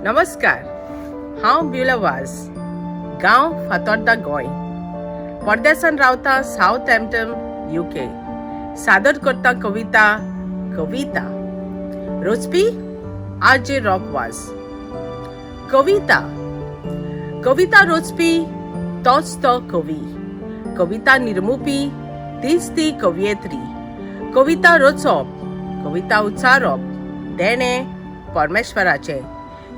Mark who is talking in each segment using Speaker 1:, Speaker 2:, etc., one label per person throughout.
Speaker 1: नमस्कार, हांव ब्युला वाज, गांव फातोर्डा, गोंय. परदेसान रावता सावथ हॅम्पटन, युके. सादर करता कविता कविता. रचपी आर जे रॉक वाज. कविता. कविता रचपी तोच तो कवी, कविता निर्मुपी तीच ती कवयित्री. कविता रचप, कविता उच्चारप देणें परमेश्वराचें.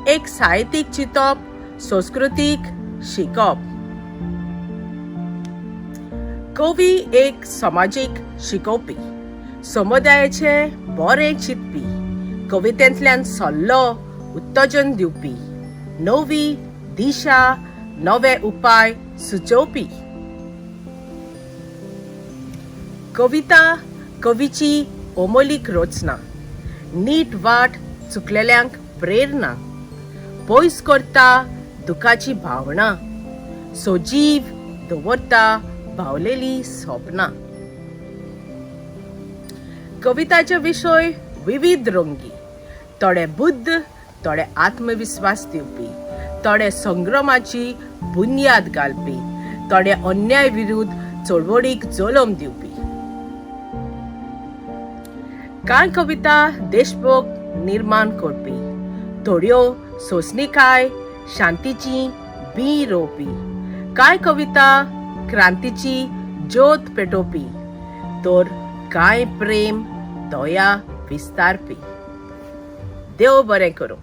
Speaker 1: एक साहित्यीक चिंतप, संस्कृतीक शिकप. कवी एक समाजीक शिकोवपी, समुदायाचें बरें चिंतपी, कवितेंतल्यान सल्लो, उत्तेजन दिवपी, नवी दिशा, नवे उपाय सुचोवपी. कविता कवीची अमोलीक रचना, नीट वाट चुकलेल्यांक प्रेरणा, पयस करता दुखाची भावना, सजीव दवरता भावलेली सपनां. कविताचे विशय विविध रंगी, थोडे बुद्ध, थोडे आत्मविस्वास दिवपी, थोडे संग्रमाची बुन्याद घालपी, थोडे अन्याय विरुद्ध चळवळीक जल्म दिवपी. कांय कविता देशभक्त निर्माण करपी, थोड्यो सोंसणीकाय, शांतीची बीं रोवपी. कांय कविता क्रांतीची ज्योत पेटोवपी, तर कांय प्रेम, दया विस्तारपी. देव बरें करूं.